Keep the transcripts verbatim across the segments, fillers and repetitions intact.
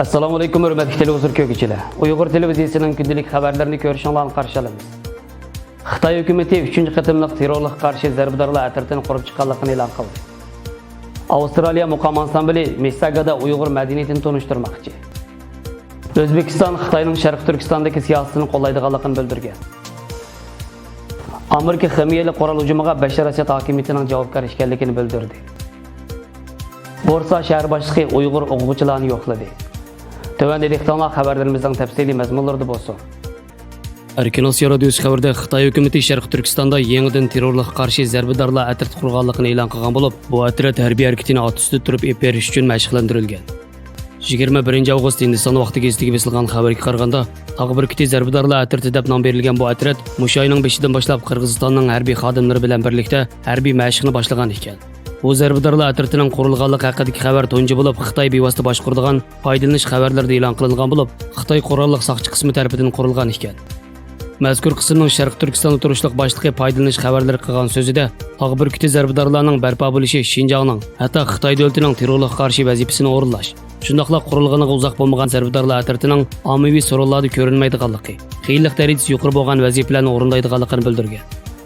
ئەسسالامۇئەلەيكۇم، ھۆرمەتلىك تېلېۋىزور كۆرگۈچىلەر. ئۇيغۇر تېلېۋىزىيىسىنىڭ كۈندىلىك خەۋەرلىرىنى كۆرۈشۈڭلارنى قارشى ئالىمىز. خىتاي ھۆكۈمىتى ئۈچىنچى قېتىملىق تېررورلۇققا قارشى زەربىدارلار ئەترىتىنى قۇرۇپ چىققانلىقىنى ئېلان قىلدى. ئاۋسترالىيە مۇقام ئانسامبىلى مېسساگادا ئۇيغۇر مەدەنىيىتىنى تونۇشتۇرماقچى. ئۆزبېكىستان خىتاينىڭ شەرقىي تۈركىستاندىكى سىياسىتىنى قوللايدىغانلىقىنى بىلدۈرگەن. ئامېرىكا خىمىيەلىك قورال ھۇجۇمىغا بەشار ئەسەد ھاكىمىيىتىنىڭ جاۋابكار ئىكەنلىكىنى بىلدۈردى. بورسا شەھەر باشلىقى ئۇيغۇر ئوقۇغۇچىلارنى يوقلىدى. تۆۋەندە دىققىتىڭلار خەۋەرلىرىمىزنىڭ تەپسىلىي مەزمۇنلىرىدا بولسۇن. ئەركىن ئاسىيا رادىيوسى خەۋىرىدە خىتاي ھۆكۈمىتى شەرقىي تۈركىستاندا يېڭىدىن تېررورلۇققا قارشى زەربىدارلار ئەترىتى قۇرغانلىقىنى ئېلان قىلغان بولۇپ، بۇ ئەترەت ھەربىي ھەرىكىتىنى ئات ئۈستىدە تۇرۇپ ئېلىپ بېرىش ئۈچۈن مەشىقلەندۈرۈلگەن. يىگىرمە بىرىنچى ئاۋغۇست ھىندىستان ۋاقتى گېزىتىگە بېسىلغان خەۋەرگە قارىغاندا، تاغ بۈركۈتى زەربىدارلار ئەترىتى دەپ نام بېرىلگەن بۇ ئەترەت مۇشۇ ئاينىڭ بېشىدىن باشلاپ قىرغىزىستاننىڭ ھەربىي خادىملىرى بىلەن بىرلىكتە ھەربىي مەشىقنى باشلىغان ئىكەن. بۇ زەربىدارلار ئەترىتىنىڭ قۇرۇلغانلىقى ھەققىدىكى خەۋەر تۇنجى بولۇپ خىتاي بىۋاسىتە باشقۇرىدىغان پايدىلىنىش خەۋەرلىرىدە ئېلان قىلىنغان بولۇپ، خىتاي قوراللىق ساقچى قىسمى تەرىپىدىن قۇرۇلغان ئىكەن. مەزكۇر قىسىمنىڭ شەرقىي تۈركىستاندا تۇرۇشلۇق باشلىقى پايدىلىنىش خەۋەرلىرى قىلغان سۆزىدە، تاغ بۈركۈتى زەربىدارلارنىڭ بەرپا بولۇشى شىنجاڭنىڭ، ھەتتا خىتاي دۆلىتىنىڭ تېررورلۇققا قارشى ۋەزىپىسىنى ئورۇنلاش، شۇنداقلا قۇرۇلغىنىغا ئۇزاق بولمىغان زەربىدارلار ئەترىتىنىڭ ئاممىۋى سورۇنلاردا كۆرۈنمەيدىغانلىقى، قىيىنلىق دەرىجىسى يۇقىرى بولغان ۋەزىپىلەرنى ئورۇندايدىغانلىقىنى بىلدۈرگەن.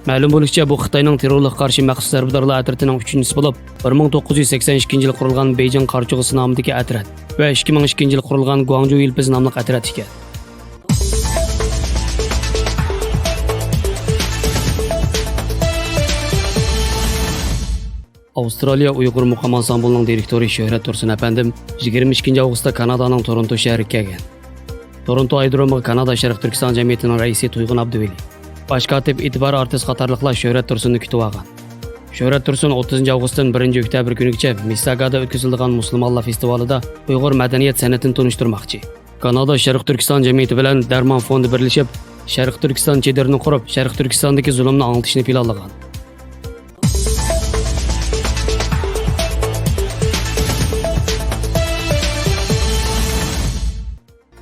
مەلۇم بولۇشىچە، بۇ خىتاينىڭ تېررورلۇققا قارشى مەخسۇس زەربىدارلار ئەترىتىنىڭ ئۈچىنچىسى بولۇپ، بىر مىڭ توققۇز يۈز سەكسەن ئىككىنچى يىلى قۇرۇلغان بېيجىڭ قارا چۇغىسى نامىدىكى ئەترەت ۋە ئىككى مىڭ ئىككىنچى يىلى قۇرۇلغان گۇاڭجۇ يىلپىزى ناملىق ئەترەت ئىكەن. ئاۋسترالىيە ئۇيغۇر مۇقام ئانسامبىلىنىڭ دىرېكتورى شۆھرەت تۇرسۇن ئەپەندىم يىگىرمە ئىككىنچى ئاۋغۇستتا كانادانىڭ تورونتو شەھىرىگە كەلگەن. تورونتو ئايرودرومىغا كانادا شەرقىي تۈركىستان جەمئىيىتىنىڭ رەئىسى تۇيغۇن ئابدۇۋەلى، باش كاتىپ ئېتىبار ئارتىس قاتارلىقلار شۆھرەت تۇرسۇننى كۈتۈۋالغان. شۆھرەت تۇرسۇن ئوتتۇزىنچى ئاۋغۇستتىن بىرىنچى ئۆكتەبىر كۈنىگىچە مىسساگادا ئۆتكۈزۈلىدىغان مۇسۇلمانلار فېستىۋالىدا ئۇيغۇر مەدەنىيەت سەنئىتىنى تونۇشتۇرماقچى. كانادا شەرقىي تۈركىستان جەمئىيىتى بىلەن دەرمان فوندى بىرلىشىپ، شەرقىي تۈركىستان چېدىرىنى قۇرۇپ، شەرقىي تۈركىستاندىكى زۇلۇمنى ئاڭلىتىشنى پىلانلىغان.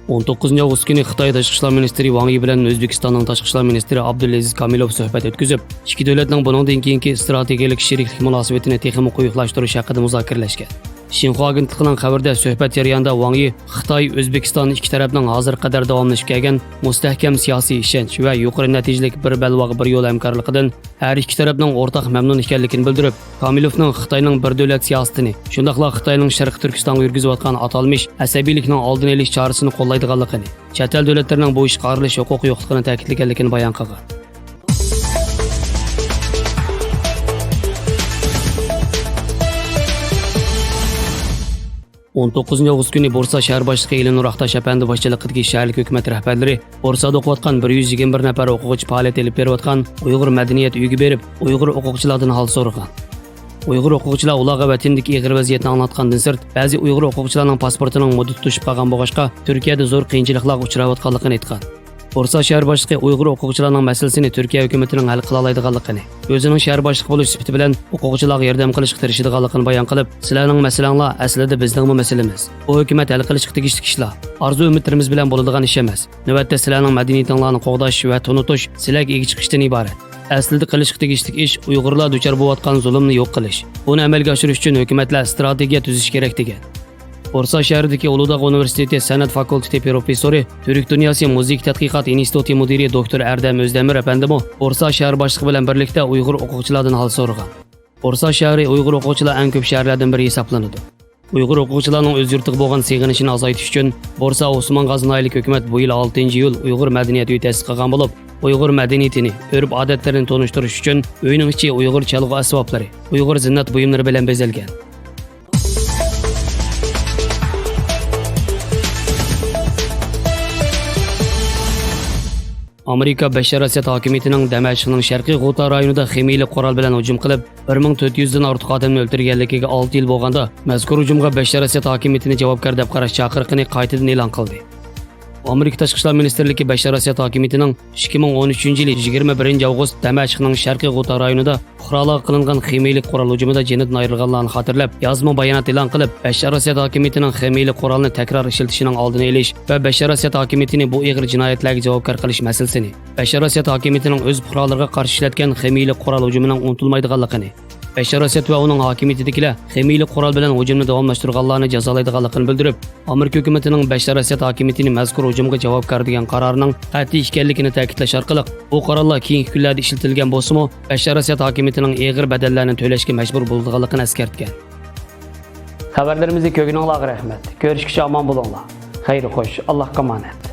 ئون توققۇزىنچى ئاۋغۇست كۈنى خىتاي تاشقى ئىشلار مىنىستىرى ۋاڭ يى بىلەن ئۆزبېكىستاننىڭ تاشقى ئىشلار مىنىستىرى ئابدۇلئەزىز كامىلوف سۆھبەت ئۆتكۈزۈپ، ئىككى دۆلەتنىڭ بۇنىڭدىن كېيىنكى ئىستراتېگىيەلىك شېرىكلىك مۇناسىۋىتىنى تېخىمۇ قويۇقلاشتۇرۇش ھەققىدە مۇزاكىرىلەشكەن. شىنخۇا ئاگېنتلىقىنىڭ خەۋىرىدە، سۆھبەت جەريانىدا ۋاڭ يى خىتاي، ئۆزبېكىستان ئىككى تەرەپنىڭ ھازىرغا قەدەر داۋاملىشىپ كەلگەن مۇستەھكەم سىياسىي ئىشەنچ ۋە يۇقىرى نەتىجىلىك بىر بەلباغ، بىر يول ھەمكارلىقىدىن ھەر ئىككى تەرەپنىڭ ئورتاق مەمنۇن ئىكەنلىكىنى بىلدۈرۈپ، كامىلوفنىڭ خىتاينىڭ بىر دۆلەت سىياسىتىنى، شۇنداقلا خىتاينىڭ شەرقىي تۈركىستانغا يۈرگۈزۈۋاتقان ئاتالمىش ئەسەبىيلىكنىڭ ئالدىنى ئېلىش چارىسىنى قوللايدىغانلىقىنى، چەت ئەل دۆلەتلىرىنىڭ بۇ ئىشقا ئارىلىشىش ھوقۇقى يوقلۇقىنى تەكىتلىگەنلىكىنى بايان قىلغان. ئون توققۇزىنچى ئاۋغۇست كۈنى بورسا شەھەر باشلىقى ئېلىنۇر ئاقتاش ئەپەندى باشچىلىقىدىكى شەھەرلىك ھۆكۈمەت رەھبەرلىرى بورسادا ئوقۇۋاتقان بىر يۈز يىگىرمە بىر نەپەر ئوقۇغۇچى پائالىيەت ئېلىپ بېرىۋاتقان ئۇيغۇر مەدەنىيەت ئۆيىگە بېرىپ، ئۇيغۇر ئوقۇغۇچىلاردىن ھال سورىغان. ئۇيغۇر ئوقۇغۇچىلار ئۇلارغا ۋەتىنىدىكى ئېغىر ۋەزىيەتنى ئاڭلاتقاندىن سىرت، بەزى ئۇيغۇر ئوقۇغۇچىلارنىڭ پاسپورتىنىڭ مۇددىتى توشۇپ قالغان بولغاچقا، تۈركىيەدە زور قىيىنچىلىقلارغا ئۇچراۋاتقانلىقىنى ئېيتقان. بورسا شەھەر باشلىقى ئۇيغۇر ئوقۇغۇچىلارنىڭ مەسىلىسىنى تۈركىيە ھۆكۈمىتىنىڭ ھەل قىلالايدىغانلىقىنى، ئۆزىنىڭ شەھەر باشلىقى بولۇش سۈپىتى بىلەن ئوقۇغۇچىلارغا ياردەم قىلىشقا تىرىشىدىغانلىقىنى بايان قىلىپ، سىلەرنىڭ مەسىلەڭلار ئەسلىدە بىزنىڭمۇ مەسىلىمىز. بۇ ھۆكۈمەت ھەل قىلىشقا تېگىشلىك ئىشلار، ئارزۇ ئۈمىدلىرىمىز بىلەن بولىدىغان ئىش ئەمەس. نۆۋەتتە سىلەرنىڭ مەدەنىيىتىڭلارنى قوغداش ۋە تونۇتۇش، سىلەرگە ئىگە چىقىشتىن ئىبارەت. ئەسلىدە قىلىشقا تېگىشلىك ئىش ئۇيغۇرلار دۇچار بولۇۋاتقان زۇلۇمنى يوق قىلىش. بۇنى ئەمەلگە ئاشۇرۇش ئۈچۈن ھۆكۈمەتلەر ئىستراتېگىيە تۈزۈشى كېرەك، دېگەن. بورسا شەھىرىدىكى ئۇلۇداغ ئۇنىۋېرسىتېتى سەنئەت فاكۇلتېتى پروفېسسورى، تۈرك دۇنياسى مۇزىكا تەتقىقات ئىنستىتۇتى مۇدىرى دوكتور ئەردەم ئۆزدەمىر ئەپەندىمۇ بورسا شەھەر باشلىقى بىلەن بىرلىكتە ئۇيغۇر ئوقۇغۇچىلاردىن ھال سورىغان. بورسا شەھىرى ئۇيغۇر ئوقۇغۇچىلار ئەڭ كۆپ شەھەرلەردىن بىرى ھېسابلىنىدۇ. ئۇيغۇر ئوقۇغۇچىلارنىڭ ئۆز يۇرتىغا بولغان سېغىنىشىنى ئازايتىش ئۈچۈن، بورسا ئوسمان غازى ناھىيىلىك ھۆكۈمەت بۇ يىل ئالتىنچى ئىيۇل ئۇيغۇر مەدەنىيەت ئۆيى تەسىس قىلغان بولۇپ، ئۇيغۇر مەدەنىيىتىنى، ئۆرپ-ئادەتلىرىنى تونۇشتۇرۇش ئۈچۈن ئۆينىڭ ئىچى ئۇيغۇر چالغۇ ئەسۋابلىرى، ئۇيغۇر زىننەت بۇيۇملىرى بىلەن بېزەلگەن. ئامېرىكا بەششار ئەسەد ھاكىمىيىتىنىڭ دەمەشقنىڭ شەرقىي غۇتا رايونىدا خىمىيىلىك قورال بىلەن ھۇجۇم قىلىپ، بىر مىڭ تۆت يۈزدىن ئارتۇق ئادەمنى ئۆلتۈرگەنلىكىگە ئالتە يىل بولغاندا، مەزكۇر ھۇجۇمغا بەششار ئەسەد ھاكىمىيىتىنى جاۋابكار دەپ قاراش چاقىرىقىنى قايتىدىن ئېلان قىلدى. ئامېرىكا تاشقى ئىشلار مىنىستىرلىكى بەششار ئەسەد ھاكىمىيىتىنىڭ ئىككى مىڭ ئون ئۈچىنچى يىلى يىگىرمە بىرىنچى ئاۋغۇست دەمەشقنىڭ شەرقىي غۇتا رايونىدا پۇقرالارغا قىلىنغان خىمىيىلىك قورال ھۇجۇمىدا جېنىدىن ئايرىلغانلارنى خاتىرىلەپ، يازما بايانات ئېلان قىلىپ، بەششار ئەسەد ھاكىمىيىتىنىڭ خىمىيىلىك قورالنى تەكرار ئىشلىتىشىنىڭ ئالدىنى ئېلىش ۋە بەششار ئەسەد ھاكىمىيىتىنى بۇ ئېغىر جىنايەتلەرگە جاۋابكار قىلىش مەسىلىسىنى، بەششار ئەسەد ھاكىمىيىتىنىڭ ئۆز پۇقرالىرىغا قارشى ئىشلەتكەن خىمىيىلىك قورال ھۇجۇمىنىڭ ئۇنتۇلمايدىغانلىقىنى، بەشار ئەسەد ۋە ئۇنىڭ ھاكىمىيىتىدىكىلەر خىمىيىلىك قورال بىلەن ھۇجۇمنى داۋاملاشتۇرغانلارنى جازالايدىغانلىقىنى بىلدۈرۈپ، ئامېرىكا ھۆكۈمىتىنىڭ بەشار ئەسەد ھاكىمىيىتىنى مەزكۇر ھۇجۇمغا جاۋابكار دېگەن قارارىنىڭ قەتئىي ئىكەنلىكىنى تەكىتلەش ئارقىلىق، بۇ قارارلار كېيىنكى كۈنلەردە ئىشلىتىلگەن بولسىمۇ، بەشار ئەسەد ھاكىمىيىتىنىڭ ئېغىر بەدەللەرنى تۆلەشكە مەجبۇر بولىدىغانلىقىنى ئەسكەرتكەن. خەۋەرلىرىمىزنى كۆرگىنىڭلارغا رەھمەت. كۆرۈشكىچە ئامان بولۇڭلار. خەير خوش، ئاللاھقا ئامانەت.